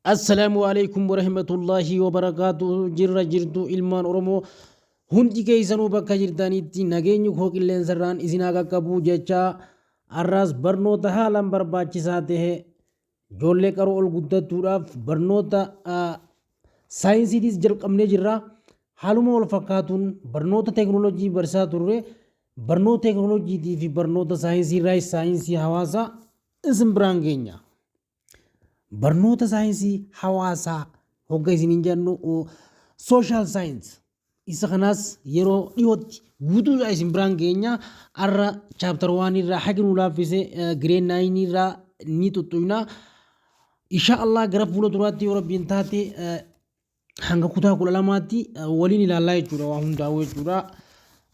Assalaamu alaikum warahmatullaahi wabarakaatu. Jirra jirtu, ilmaan Oromoo hundi keessanuu bakka jirtanitti nageenyi koo qilleensarraan isin haa qaqqabu jecha, har'aas barnoota haalaan barbaachisaa ta'e ijoollee qaroo ol guddattuudhaaf barnoota saayinsiitis jalqabnee jirra. Haaluma wal fakkaatuun barnoota teekinooloojii barsiisaa turre, barnoota teekinooloojiitii fi barnoota saayinsii irraas saayinsii hawaasaa isin biraan geenya. Barnoota saayinsii hawaasaa hogga isiniin jennu social science, isa kanaas yeroo dhiyootti guutuudhaa isin biraan geenya. Har'a chapter 1 irraa haqi nu laaffise, grade 9 irraa ni xuxxuyna. Insha Allah gara fuula duraatti yoo Rabbiin taate hanga kutaa 12tti waliin ilaallaa jechuudha, waa hundaa'u jechuudha.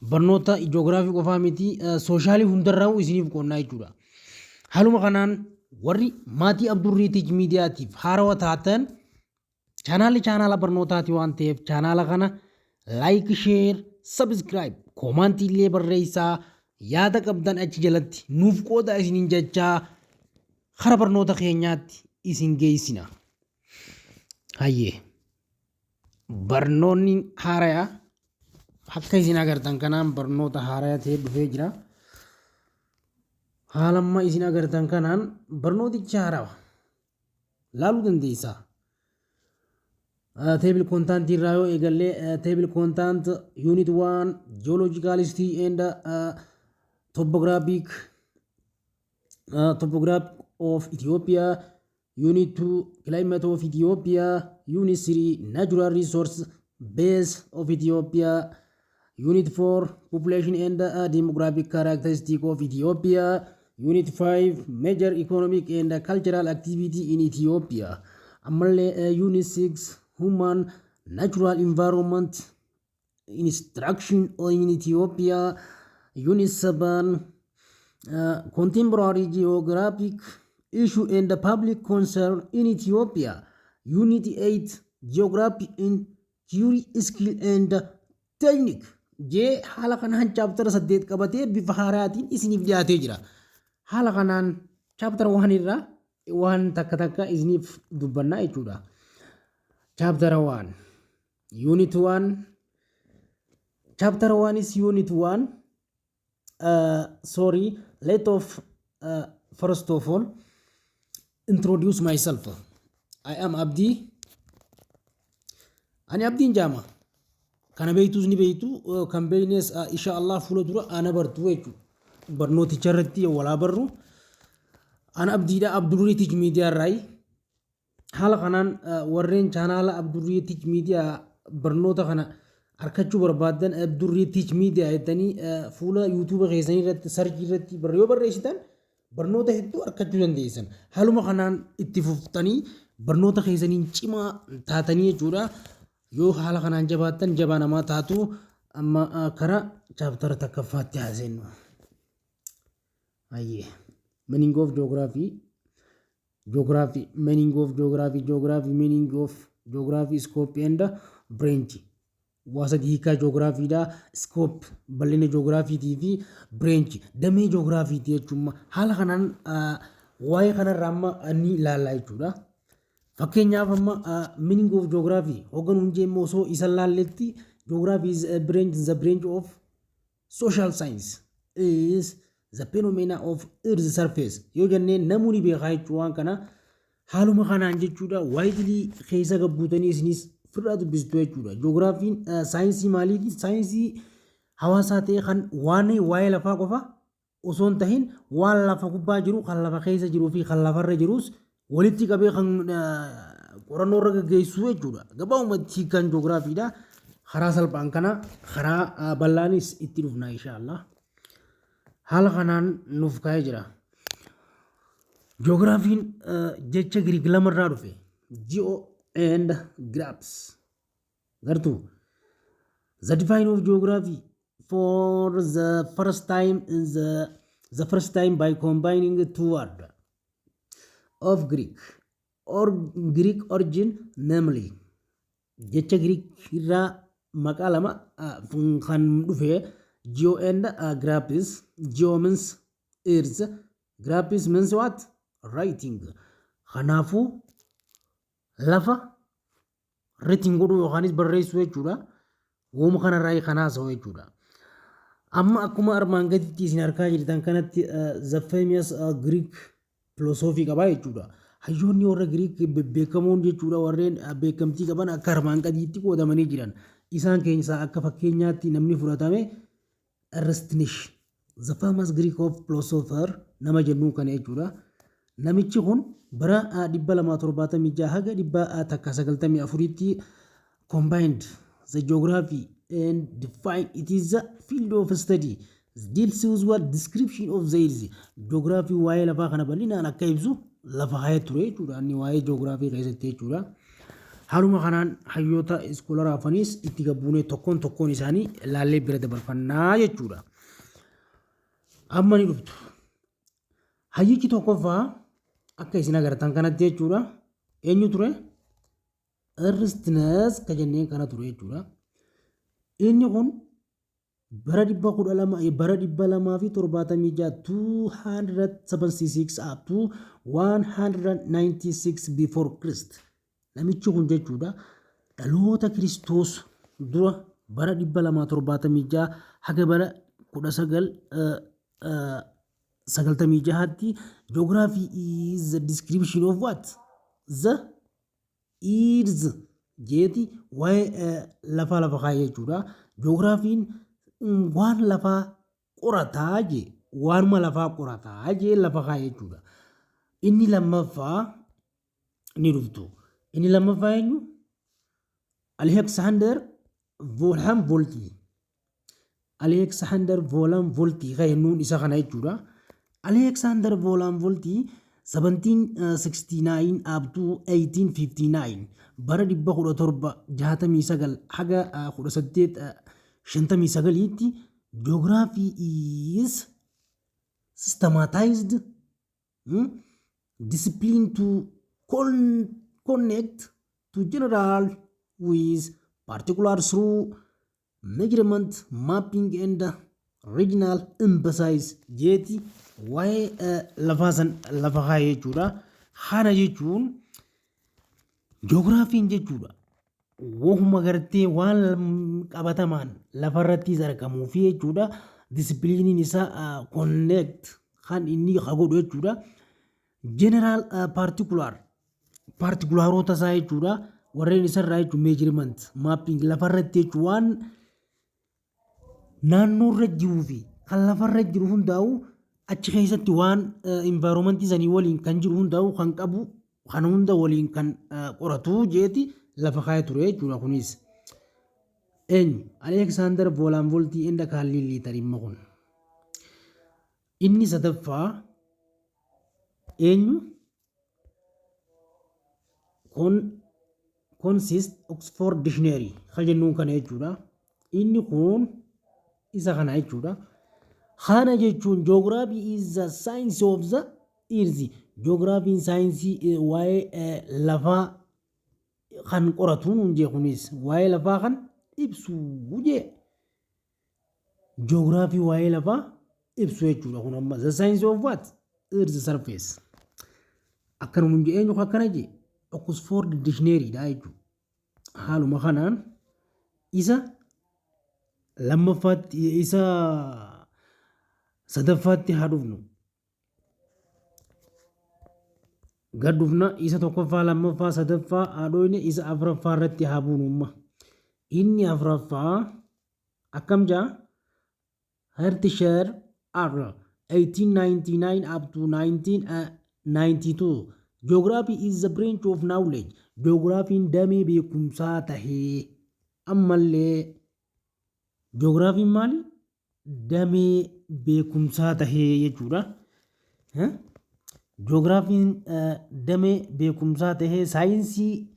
Barnoota ji'oogiraafii qofaa miti, social hundarraa isiniif qoonnaa jechuudha. Haaluma kanaan warri maatii Abdurrii Teach Miidiyaatiif haarawaa taatan, chaanaalli chaanaala barnootaati waan ta'eef, chaanaala kana like, share, subscribe, comment illee barreessaa, yaada qabdan achi jalatti nuuf qooda isiniin jechaa kara barnoota keenyaatti isin geessina. Hayyee, barnoonni haarayaa akka isin agartan kanaan barnoota haarayaa ta'ee dhufee jira. Haala amma isin agartan kanaan barnootichi haarawa. Laaluu dandeessaa. Table content irraa yoo eegallee, table content unit 1, geological history and topographic of Ethiopia, unit 2, climate of Ethiopia, unit 3, natural resource base of Ethiopia, unit 4, population and demographic characteristic of Ethiopia, unit 5, major economic and cultural activity in Ethiopia, ammallee unit 6, human natural environment instruction in Ethiopia, unit 7, contemporary geographic issue and public concern in Ethiopia, unit 8, geography in theory, skill and technique jee haala kanaan chapter 8 qabatee bifa haaraatiin isiniif dhiyaatee jira. Haala kanaan chapter 1 irraa waan takka takka isiniif dubbannaa jechuudha. Chapter 1, unit 1, chapter 1 is unit 1. Sorry, let of first of all introduce myself. I am Abdi. Ani Abdiin jaama. Kana beektus ni beektu, kan beeknes insha Allah fuula dura ana bartu jechuudha. Barnooticha irratti walaa barru. Ana Abdiidha, Abdurrii Teach Miidiyaa irraayi. Haala kanaan warreen chaanaala Abdurrii Teach Miidiyaa barnoota kana harkachuu barbaaddan, Abdurrii Teach Miidiyaa jettanii fuula YouTube keessanii irratti search irratti yoo barreessitan barnoota hedduu argachuu dandeessan. Haaluma kanaan itti fuftanii barnoota keessaniin cimaa taatanii jechuudha. Yoo haala kanaan jabaattan jabaa namaa taatu. Amma karaa chapter 1ffaatti haa seennu. Hayyee. Meaning of geography. Geography, meaning of geography, geography, meaning of geography, scope and branch. Waa sadii: hiikaa ji'oogiraafiidha, scope bal'ina ji'oogiraafiitii fi branch damee ji'oogiraafiiti jechuun haala kanaan waa'ee kanarraa amma ni ilaalla jechuudha. Fakkeenyaaf amma meaning of geography hoogganuun jee osoo isa laalletti, geography is a branch, the branch of social science is the phenomena of earth surface yoo jennee namuu ni beekaa jechuu. Waan kana haaluma kanaan jechuudha waayidilii keessa gabbuutanii isinis firraa dubbistu jechuudha. Ji'oogiraafiin saayinsii maaliiti? Saayinsii hawaasaa ta'e kan waan waa'ee lafaa qofa osoo hin tahin waan lafa gubbaa jiru, kan lafa keessa jiruu fi kan lafarra jirus walitti qabee kan qorannoo irra gaggeessu jechuudha. Gabaabumatti kan ji'oogiraafiidha. Karaa salphaan kana, karaa bal'aanis itti dhufna inshaallah. Haala kanaan nuuf kaa'ee jira. Ji'oogiraafiin jecha Giriik lamarraa dhufe. Geo and graphs. Gartuu the define of geography for the first time in the first time by combining two words of Greek or Greek origin, namely jecha Greek irraa maqaa lama kan dhufe, geo and graphis. Geo means earth, graphis means what? Writing. Kanaafuu Lafa written godhuu yookaanis barreessuu jechuudha. Wooma kanarraa kan haasa'u jechuudha. Amma akkuma armaan gaditti isin argaa jirtan kanatti, the famous Greek philosophy qabaa jechuudha. Hayyoonni warra Greek bebbeekamoon jechuudha, warreen beekamtii qaban akka armaan gadiitti qoodamanii jiran. Isaan keessaa akka fakkeenyaatti namni fudhatame Eratosthenes, the famous Greek of philosopher nama jennuun kana jechuudha. Namichi kun bara 276 haga 194tti combined the geography and define it is the field of study deals with what description of the earth. Geography waa'ee lafaa kana bal'inaan akka ibsu lafa kaa'ee ture jechuudha, inni waa'ee geography keessatti jechuudha. Haaluma kanaan hayyoota scholar hafanis itti gabbuunee tokkoon tokkoon isaanii laallee bira dabarfannaa jechuudha. Amma ni dhuftu. Hayyichi tokkoffaa akka isin agartan kanatti jechuudha. Eenyu ture? Eratosthenes ka jenneen kana ture jechuudha. Inni kun bara 112, bara 276, 276 up to 196 before Christ. Namichi kun jechuudha, dhaloota Kiristoos dura bara 276 haga bara 1996tti, geography is the description of what the earth jeeti waa'ee lafaa lafa kaa'ee jechuudha. Geographiin waan lafaa qorataa jee, waanuma lafaa qorataa jee lafa kaa'ee jechuudha. Inni lammaffaa ni dhuftu. Inni lammaffaa eenyu? Alexander von Humboldt. Alexander von Humboldt kan jennuun isa kana jechuudha. Alexander von Humboldt 1769 up to 1859, bara 1769 haga 1859tti, geography is systematized discipline to connect to general with particular through measurement, mapping and regional emphasis jeeti waa'ee lafaa san lafa kaa'ee jechuudha. Kana jechuun joogiraafiin jechuudha. Wahuma gartee waan qabatamaan lafarrattis argamuu fi jechuudha. Disciplineiin isaa connect kan inni godhu jechuudha. General particular particularoota isaa jechuudha. Warreen isarraa jechuun measurement, mapping lafarratti jechuun waan naannoorra jiruu fi kan lafarra jiru hundaa'u achi keessatti waan environmentii sanii waliin kan jiru hundaa'u kan qabu kan hunda waliin kan qoratu jeeti lafa kaa'ee ture jechuudha kunis. Eenyu? Alexander von Humboldt and Carl Ritter imma kun. Inni sadaffaa eenyu? Kun Concise Oxford Dictionary kan jennuun kana jechuudha. Inni kun isa kana jechuudha. Kana jechuun geography is the science of the earth. Geographiin saayinsii waa'ee lafaa kan qoratu nuun jee, kunis waa'ee lafaa kan ibsu jee. Geography waa'ee lafaa ibsu jechuudha kun amma the science of what? Earth surface. Akkanuma jee, eenyu akkana jee? Oxford Dictionary dha jechuudha. Haaluma kanaan isa lammaffaatti, isa sadaffaatti haa dhufnu. Gad dhufna, isa tokkoffaa, lammaffaa, sadaffaa haa dhoyne, isa afuraffaa irratti haa buunu amma. Inni afuraffaa akkam jaa? Hertzscher R 1899 up to 1992, geography is the branch of knowledge. Geographiin damee beekumsaa tahee, ammallee geographiin maali? Damee beekumsaa tahee jechuudha. Geographiin damee beekumsaa tahee saayinsii,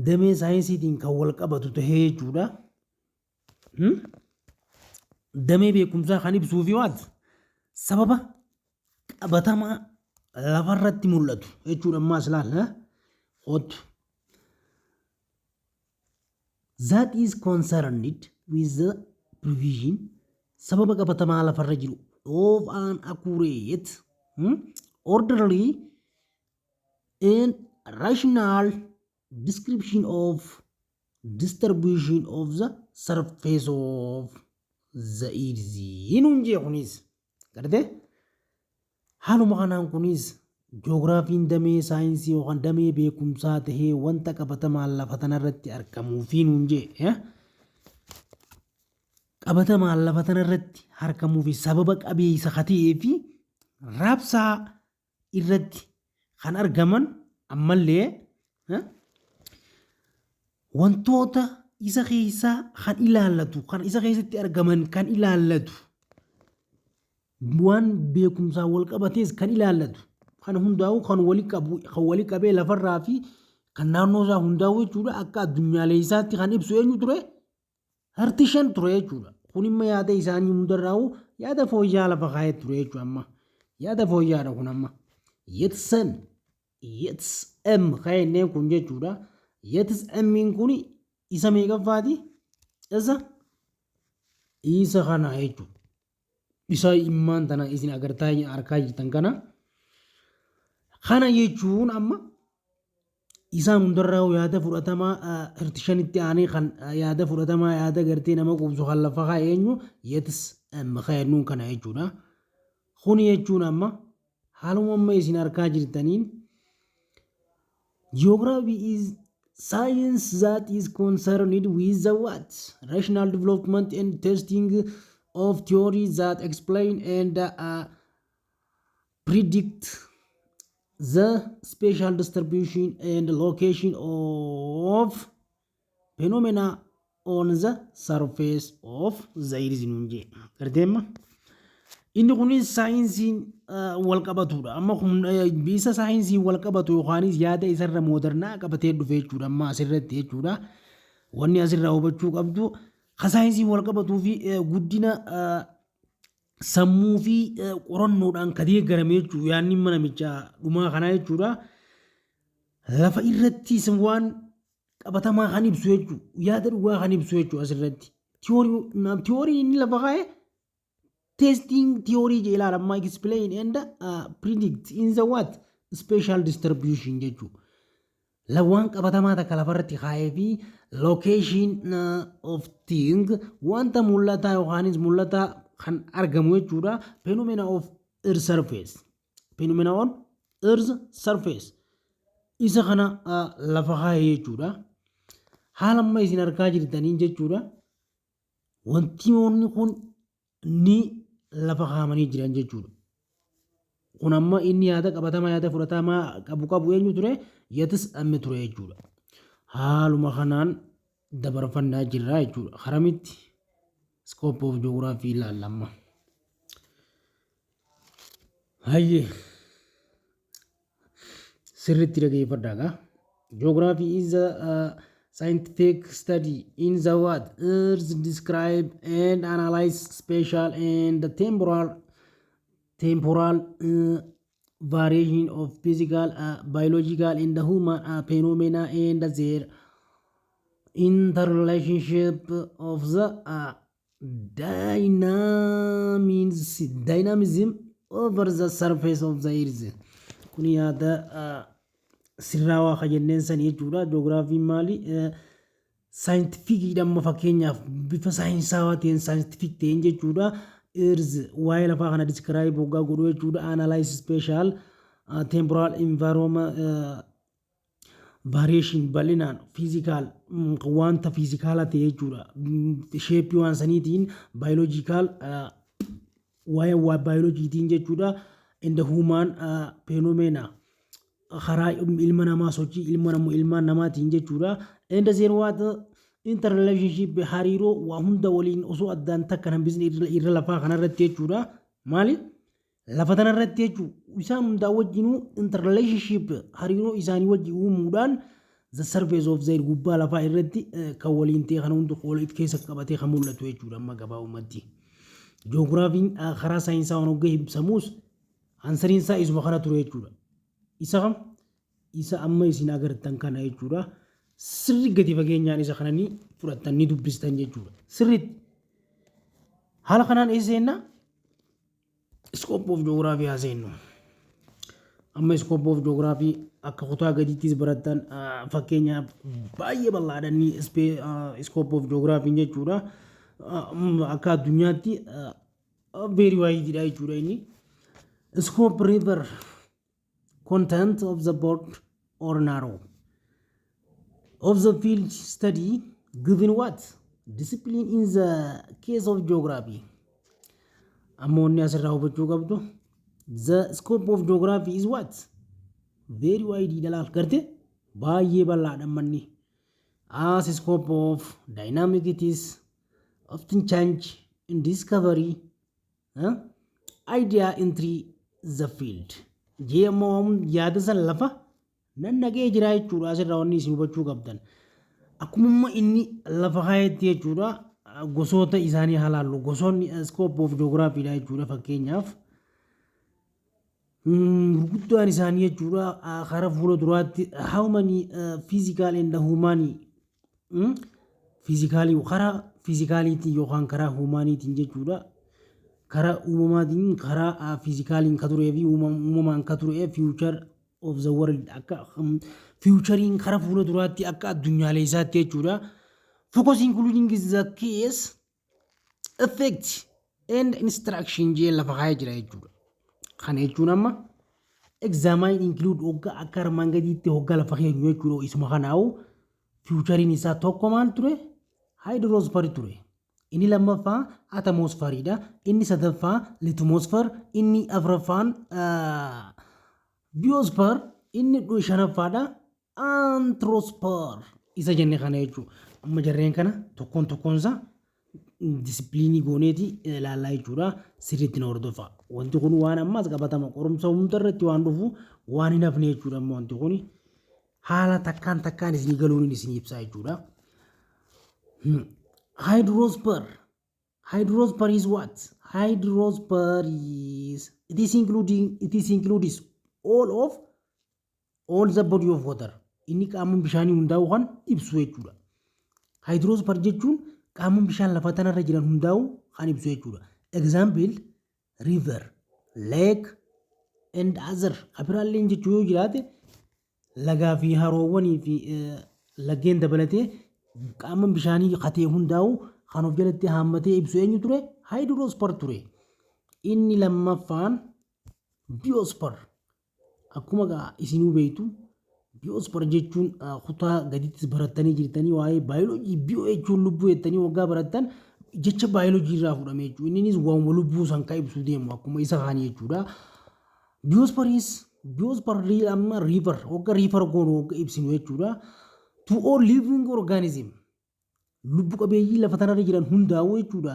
damee saayinsiitiin kan wal qabatu tahee jechuudha. Damee beekumsaa kan ibsuu fi waat sababa qabatamaa lafarratti mul'atu jechuudha ammaas laal kootu. That is concerned with the provision, sababa qabatamaa lafarra jiru, of an accurate, orderly and rational description of distribution of the surface of the earth nuun jee. Kunis gartee haaluma kanaan kunis joogiraafiin damee saayinsii yookaan damee beekumsaa tahee wanta qabatamaan lafa tanarratti argamuu fi nuun jee, qabatamaan lafa tanarratti argamuu fi sababa qabeessa ka ta'ee fi raabsaa irratti kan argaman, ammallee wantoota isa keessaa kan ilaallatu, kan isa keessatti argaman kan ilaallatu, waan beekumsaan wal qabatees kan ilaallatu, kan hundaa'u, kan wali qabu, kan wali qabee lafarraa fi kan naannoo isaa hundaa'u jechuudha. Akka addunyaalee isaatti kan ibsu eenyu ture? Hartishan ture jechuudha. Kun immoo yaada isaanii hundarraa'u yaada fooyya'aa lafa kaa'ee ture jechuudha. Amma yaada fooyya'aadha kun. Amma Yates Yates M kaa'enneen kun jechuudha. Yates M'n kun isa meeqaffaati? Isa kana jechuudha. Isa immaan tana isin agartaa harkaa jirtan kana. Kana jechuun amma isaan hundarraa yaada fudhatamaa Hartshanitti aanee kan yaada fudhatamaa, yaada gartee nama quubsu kan lafa kaa'e eenyu? Yates M kaa'ennuun kana jechuudha. Kuni jechuun amma haaluma amma isin harkaa jirtaniin, geography is science that is concerned with the what? Rational development and testing of theories that explain and predict the spatial distribution and location of phenomena on the surface of the earth nuun jee. Garteemma inni kunis saayinsiin wal qabatudha. Amma kun isa saayinsiin wal qabatu yookaanis yaada isarra modernaa qabatee dhufe jechuudha. Amma asirratti jechuudha, wanni asirraa hubachuu qabdu ka saayinsiin wal qabatuu fi guddina sammuu fi qorannoodhaan ka deeggarame jechuudha. Yaadni namicha dhumaa kanaa jechuudha. Lafa irrattis waan qabatamaa kan ibsu jechuudha. Yaada dhugaa kan ibsu jechuudha asirratti. Theory inni lafa kaa'e testing theory jee ilaala. Amma explain and predict in the what? Spatial distribution jechuudha. Waan qabatamaa takka lafarratti kaa'ee fi location of thing, wanta mul'ataa yookaanis mul'ataa kan argamu jechuudha. Phenomena of earth surface. Phenomena on earth surface. Isa kana lafa kaa'ee jechuudha. Haala amma isin argaa jirtaniin jechuudha. Wanti kun ni lafa kaa'amanii jiran jechuudha. Kun amma inni yaada qabatamaa, yaada fudhatamaa qabu eenyu ture? Yates M ture jechuudha. Haaluma kanaan dabarfannaa jirra jechuudha. Haramitti scope of geography ilaalla amma. Hayyee, sirriitti dhageeffadhaa gaa. Geography is a scientific study in the what? Earth, describe and analyze spatial and temporal variation of physical, biological and human phenomena and their interrelationship of the dynamism over the surface of the earth. Kun yaada sirraawaa ka jenneen sanii jechuudha. Joogiraafiin maali? Scientificiidha. Amma fakkeenyaaf bifa saayinsaawaa ta'een, scientific ta'een jechuudha. Earth, waa'ee lafaa kana describe hoggaa godhu jechuudha. Analyze spatial temporal environment variation, bal'inaan physical, wanta physicala ta'e jechuudha. Shapeii waan saniitiin, biological, waa'ee waa baayoloojiitiin jechuudha. And human phenomena, karaa ilma namaa, sochii ilma namaa, ilmaan namaatiin jechuudha. And their what? Interrelationship, hariiroo waa hunda waliin osoo addaan takka hambisni irra lafaa kanarratti jechuudha. Maali? Lafa tanarratti jechuudha. Isaan hundaa wajjinuu interrelationship, hariiroo isaanii wajjin uumuudhaan the surface of the gubbaa lafaa irratti kan waliin ta'e kana hunda of keessa qabatee kan mul'atu jechuudha amma gabaabumatti. Joogiraafiin karaa saayinsaa waan hoggaa ibsamus answeriin isaa isuma kana ture jechuudha. Isa kam? Isa amma isin agartan kana jechuudha. Sirri gadi fageenyaan isa kana ni fudhattan, ni dubbistan jechuudha. Sirriitti. Haala kanaan eessa seennaa? Scope of geography haa seennu. Amma scope of geography Akka kutaa gadiittis barattan, fakkeenyaaf, baay'ee bal'aadha inni scope of geography jechuudha. Akka addunyaatti very wide dha jechuudha inni. Scope refer content of the broad or narrow of the field study given what discipline in the case of geography. Amma wanni asirraa hubachuu qabdu, the scope of geography is what? Very wide dalaal garte, baay'ee bal'aadha manni. As scope of dynamic, it is often change in discovery, huh? Idea entry the field jee ammoo yaada san lafa nannaqee jira jechuudha. Asirraa wanni isin hubachuu qabdan, akkumuma inni lafa kaayetti jechuudha, gosoota isaanii halaallu, gosoonni scope of geography dha jechuudha. Fakkeenyaaf, gurguddaan isaanii jechuudha, karaa fuula duraatti how many physical and human, physicalii, karaa physicaliitiin yookaan karaa humaniitiin jechuudha, karaa uumamaatiin, karaa physicaliin ka turee fi uumamaan ka ture, future of the world, akka futureiin karaa fuula duraatti akka addunyaalee isaatti jechuudha. Focus including the cause, effect and interaction jee lafa kaayee jira jechuudha. Kana jechuun amma examine include hoggaa akka armaan gadiitti hoggaa lafa keenyu jechuudha. Isuma kanaawu featureiin isaa tokko maal ture? Hydrosphere ture. Inni lammaffaa atmosphereiidha. Inni sadaffaa lithosphere. Inni afuraffaan biosphere. Inni shanaffaadha anthroposphere. Isa jenne kana jechuudha. Amma jarreen kana tokkoon tokkoon isaa disciplineii gooneeti ilaallaa jechuudha. Sirriitti na hordofa. Wanti kun waan ammaas qabatama qorumsa hunda irratti waan dhufu waan hin hafne jechuudha. Amma wanti kun haala takkaan takkaan isinii galuun isinii ibsaa jechuudha. Hydrosphere. Hydrosphere is what? Hydrosphere is it is includes all the body of water. Inni qaama bishaanii hundaa'u kan ibsu jechuudha. Hydrosphere jechuun qaama bishaan lafa tanarra jiran hundaa'u kan ibsu jechuudha. Example, river, lake and other. Kabiraalleen jechuu yoo jiraate, lagaa fi haroowwanii fi laggeen dabalatee qaama bishaanii katee hundaa'u kan of jalatti haammatee ibsu eenyu ture? Hydrosphere ture. Inni lammaffaan biosphere. Akkuma isinuu beektu, biosphere jechuun kutaa gadittis barattanii jirtanii, waa'ee baayoloojii, bio jechuun lubbuu jettanii waggaa barattan, jecha baayoloojii irraa fudhame jechuudha. Innis waanuma lubbuu san kan ibsuu deemu akkuma isa kaanii jechuudha. Biosphereis biosphere amma refer wagga refer goonu, wagga ibsinu jechuudha. To all living organism, lubbu qabeeyyii lafa tanarra jiran hundaa'u jechuudha.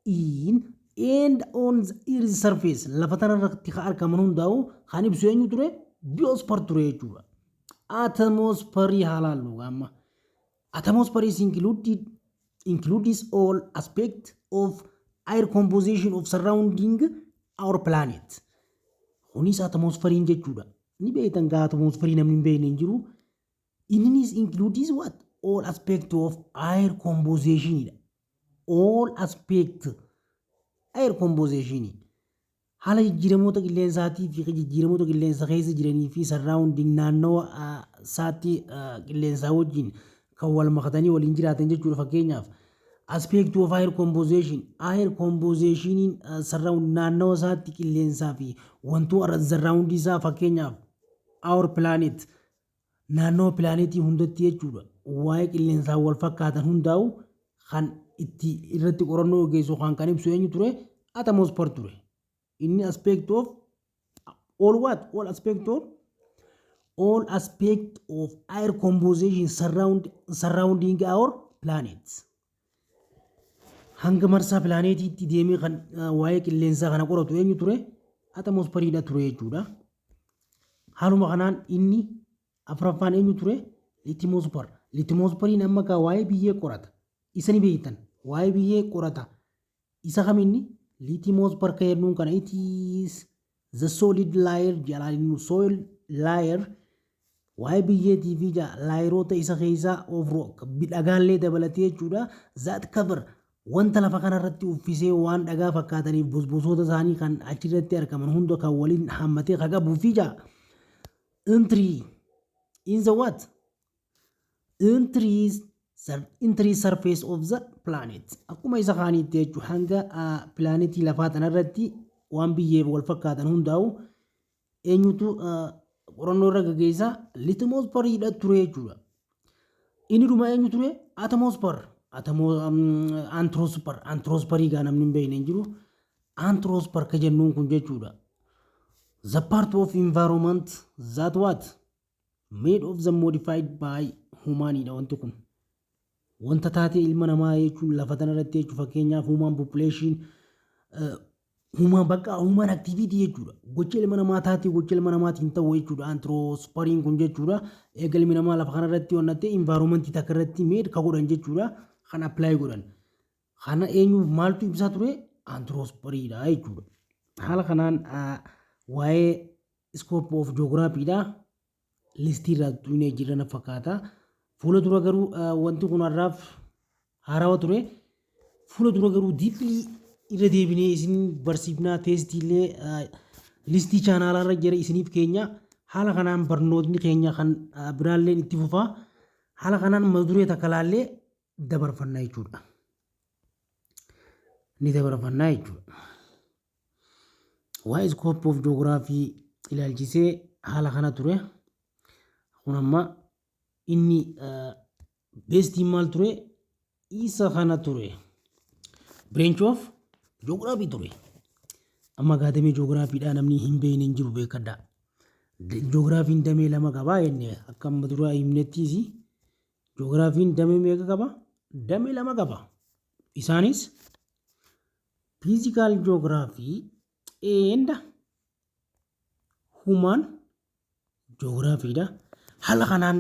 In and on the earth surface, lafa tanarratti kan argaman hundaa'u kan ibsu eenyu ture? Biosphere ture jechuudha. Atmosphere haa laallu amma. Atmosphere is includes all aspect of air composition of surrounding our planet. Kunis atmosphereiin jechuudha. Ni beektan gaa, atmosphereii namni hin beekne hin jiru. Innis includes what? All aspect of air composition dha. All aspect air composition. Haala jijjiiramoota qilleensaatii fi jijjiiramoota qilleensa keessa jiranii fi surrounding naannawa isaatti qilleensaa wajjin kan wal makatanii waliin jiraatan jechuudha. Fakkeenyaaf, aspect of air composition, air composition surround naannawa isaatti qilleensaa fi wantoota surround isaa, fakkeenyaaf our planet, naannawa pilaanetii hundatti jechuudha, waa'ee qilleensaa wal fakkaatan hundaa'u kan itti irratti qorannoo gaggeessu kan ibsu eenyu ture? Atmosphere ture. Inni aspect of all what? All aspect of air composition surrounding our planet. Hanga marsaa pilaaneetiitti deemee kan waa'ee qilleensaa kana qoratu eenyu ture? Atmosphereiidha ture jechuudha. Haaluma kanaan inni afuraffaan eenyu ture? Lithosphere. Lithosphereiin amma kaa waa'ee biyyee qorata. Isa ni beektan. Waa'ee biyyee qorata. Isa kam inni? Lithosphere kan jennuun kana, it is the solid layer jalaan inni soil layer, waa'ee biyyeetii fi layeroota isa keessaa of rock, dhagaallee dabalatee jechuudha. That cover, wanta lafa kanarratti uffisee waan dhagaa fakkaataniif bosbosoota isaanii kan achirratti argaman hunda kan waliin hammatee kan qabuu fi jaa. Entry in the what? Entry surface of the planet. Akkuma isa kaaniitti jechuudha, hanga pilaanetii lafaa tanarratti waan biyyeef wal fakkaatan hundaa'u eenyutu qorannoo irra gaggeessaa? Lithosphereiidha ture jechuudha. Inni dhuma eenyu ture? Atmosphere. Anthrosphere. Anthrosphereii gaa namni hin beekne hin jiru. Anthrosphere ka jennuun kun jechuudha. The part of environment that what? Made of the modified by humanidha wanti kun. Wanta taatee ilma namaa jechuun lafa tanarratti jechuun, fakkeenyaaf human population, human bakka human activity jechuudha. Gocha ilma namaa taatee gocha ilma namaatiin ta'u jechuudha. Anthrosphereiin kun jechuudha. Eega ilmi namaa lafa kanarratti onnattee environmentii takka irratti made ka godhan jechuudha. Kan apply godhan. Kana eenyu maaltu ibsaa ture? Anthrosphereiidha jechuudha. Haala kanaan waa'ee scope of geographyidha. Listii irraa tuqnee jirra na fakkaata. Fuula dura garuu wanti kun har'aaf haarawaa ture. Fuula dura garuu deeply irra deebinee isin barsiifnaa, testiilee listii channelaarra jira isiniif keenya. Haala kanaan barnootni keenya kan biraallee itti fufaa. Haala kanaan mata duree takka laallee dabarfannaa jechuudha. Ni dabarfannaa jechuudha. Waa'ee scope of geography ilaalchisee haala kana ture. Kun amma inni bestiin maal ture? Isa kana ture. Branch of geography ture. Amma gaadamee geographyidhaa namni hin beekne hin jiru, beekadhaa. Geographyiin damee lama qabaa jenne akka amma duraa himnettiis. Geographyiin damee meeqa qaba? Damee lama qaba. Isaanis physical geography and human geographyidha. Haala kanaan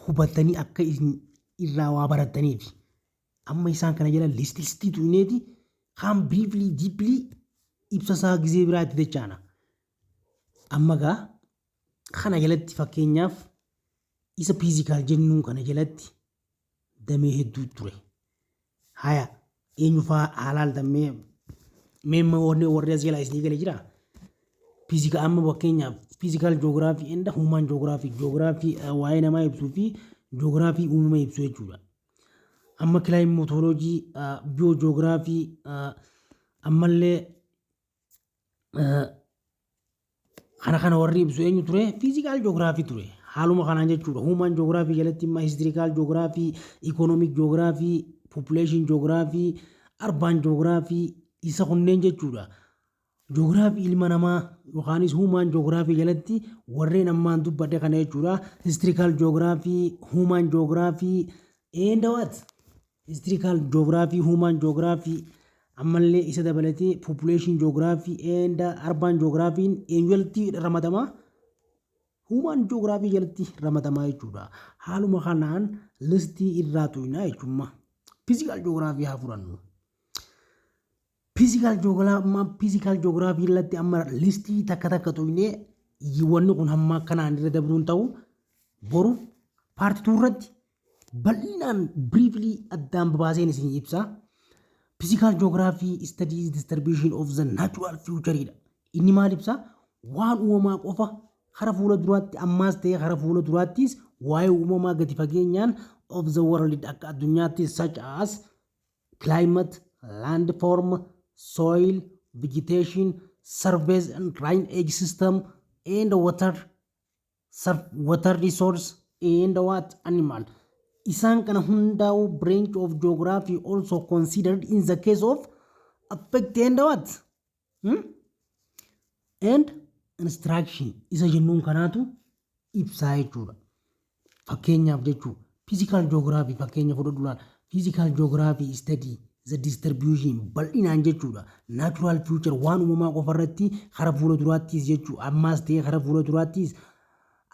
hubattanii akka isin irraa waa barattaniif amma isaan kana jala listii tuqneeti kaan briefly deeply ibsa isaa gizee biraatti dachaana. Amma gaa kana jalatti, fakkeenyaaf isa physical jennuun kana jalatti damee hedduu ture. Haya, eenyu fa'aa halaal damee meemma warri as jalaa isinii galee jiraa? Physical, amma fakkeenyaaf physical geography and human geography, geography waa'ee namaa ibsuu fi geography uumama ibsu jechuudha. Amma climatology, biogeography, ammallee kana warri ibsu eenyu ture? Physical geography ture. Haaluma kanaan jechuudha. Human geography jalatti immoo historical geography, economic geography, population geography, urban geography isa kunneen jechuudha. Geography ilma namaa yookaanis human geography jalatti warreen ammaan dubbadhe kana jechuudha. Historical geography, human geography and what? Historical geography, human geography, ammallee isa dabalatee population geography and urban geography eenyu jalatti ramadamaa? Human geography jalatti ramadamaa jechuudha. Haaluma kanaan listii irraa tuqnaa jechuudha. Physical geography haa fudhannu. Physical geography irratti amma listii takka takka tuqnee wanni kun hamma akkanaan irra dabruun ta'u, boru part 2 irratti bal'inaan briefly addaan babaaseen isin ibsa. Physical geography studies distribution of the natural feature dha. Inni maal ibsa? Waan uumamaa qofa, kara fuula duraatti ammaas ta'ee kara fuula duraattis waa'ee uumamaa gadi fageenyaan of the world akka addunyaatti, such as climate, landform, soil, vegetation, surface and drainage system and water resource and what? Animal. Isaan kana hundaa'u branch of geography also considered in the case of effect and what? Hmm? And instruction isa jennuun kanaatu ibsaa jechuudha. Fakkeenyaaf jechuudha. Physical geography fakkeenya fudhadhu laala. Physical geography study the distribution bal'inaan jechuudha. Natural feature waan uumamaa qofa irratti kara fuula duraattis jechuudha. Ammaas ta'ee kara fuula duraattis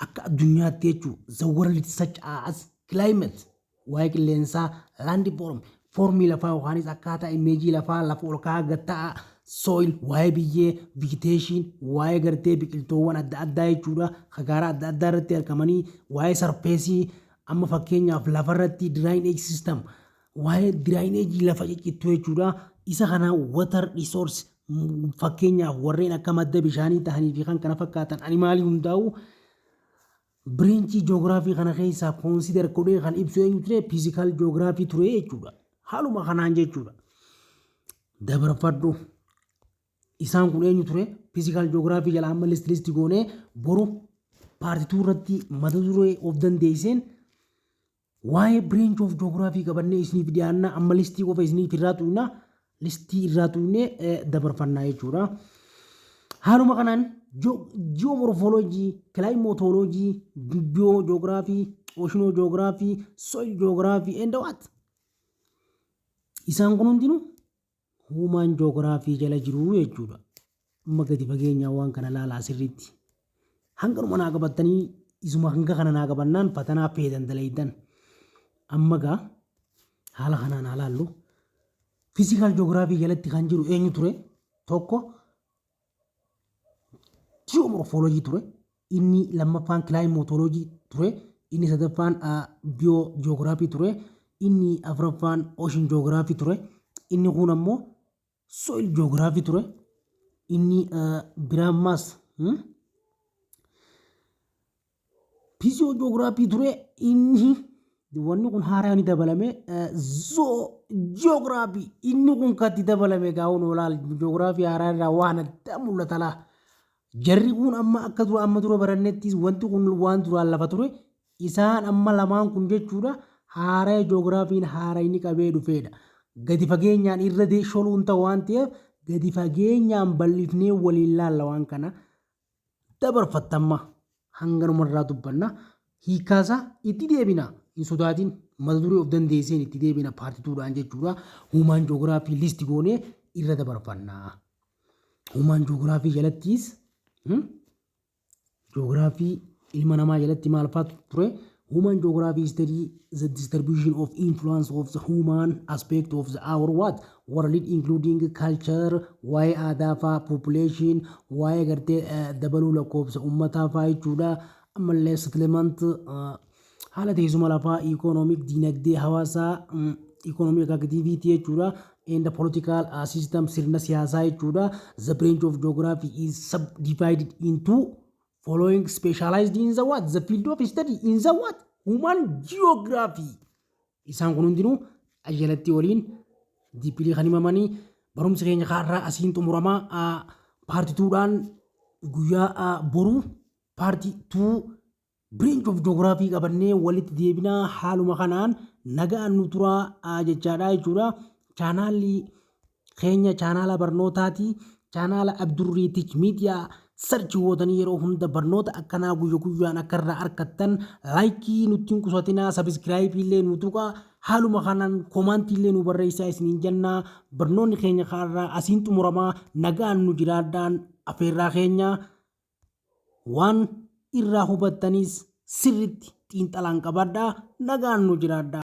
akka addunyaatti jechuudha. The world, such as climate, waa'ee qilleensaa, land form, formii lafaa yookaanis akkaataa imageii lafaa, lafa ol ka'aa gatta'aa, soil, waa'ee biyyee, vegetation, waa'ee gartee biqiltoowwan adda addaa jechuudha. Kagaara adda addaa irratti argamanii, waa'ee surfaceii, amma fakkeenyaaf lafarratti drainage system, waa'ee drainage lafa ciccittuu jechuudha. Isa kana water resource, fakkeenyaaf warreen akka madda bishaanii ta'anii fi kan kana fakkaatan, animalii hundaa'u Branchii geography kana keessaa consider godhee kan ibsu eenyu ture? Physical geography ture jechuudha. Haaluma kanaan jechuudha. Dabarfadhu. Isaan kun eenyu ture? Physical geography jala amma list list goonee boru part 2 irratti mata duree of dandeesseen waa'ee branch of geography qabannee isiniif dhiyaanna. Amma listii qofa isiniif irraa tuqna, listii irraa tuqnee dabarfannaa jechuudha. Haaluma kanaan geomorphology, climatology, biogeography, oceanography, soil geography and what? Isaan kun hundinuu human geography jala jiru jechuudha. Amma gadi fageenyaan waan kana laalaa sirriitti. Hanganuma naa qabattanii, isuma hanga kana naa qabannaan fatanaa feetan dalaydan. Amma gaa haala kanaan haa laallu. Physical geography jalatti kan jiru eenyu ture? Tokko geomorphology ture. Inni lammaffaan climatology ture. Inni sadaffaan biogeography ture. Inni afuraffaan ocean geography ture. Inni kun ammoo soil geography ture. Inni biraa ammaas physiogeography ture. Inni wanni kun haaraan dabalame zoogeography. Inni kun katti dabalame gaa'uun olaal geography haaraa irraa waan adda mul'ata laa. Jarri kun amma akka dura amma dura barannettis wanti kun waan duraan lafa ture. Isaan amma lamaan kun jechuudha haaraa geographyn haaraa inni qabee dhufeedha. Gadi fageenyaan irra sholuun ta'u waan ta'eef gadi fageenyaan bal'ifnee waliin laalla. Waan kana dabarfattamma hanganumarraa dubbanna. Hiikkaasaa itti deebina, hin sodaatin, mata duree of dandeesseen itti deebina part 2dhaan jechuudha. Human geography list goonee irra dabarfanna. Human geography jalattis, geography ilma namaa jalatti maal faatu ture? Human geography study the distribution of influence of the human aspect of the our what world, including culture, waa'ee aadaa faa, population, waa'ee gartee dabaluu lakkoofsa uummataa faa jechuudha. Ammallee settlement, haala teessuma lafaa, economic, diinagdee hawaasaa, economic activity jechuudha, and the political system, sirna siyaasaa jechuudha. The branch of geography is subdivided into following specialized in the what the field of study in the what human geography. Isaan kun hundinuu jalatti waliin deeply kan himamanii. Barumsa keenya kaarraa asiin xumuramaa. Part 2dhaan guyyaa boruu part 2 branch of geography qabannee walitti deebinaa. Haaluma kanaan nagaan nu turaa jechaadha jechuudha. Chaanaalli keenya chaanaala barnootaati. Chaanaala Abdurrii Tich Miidiyaa search gootanii yeroo hunda barnoota akkanaa guyya guyyaan akka irraa argattan like nutti hin qusatinaa, subscribe illee nu tuqaa, haaluma kanaan comment illee nu barreessaa isiniin jennaa. Barnoonni keenya kaarraa asiin xumuramaa. Nagaan nu jiraadhaan afeerraa keenya. Waan irraa hubattanis sirritti xiinxalaan qabadhaa. Nagaan nu jiraadhaa.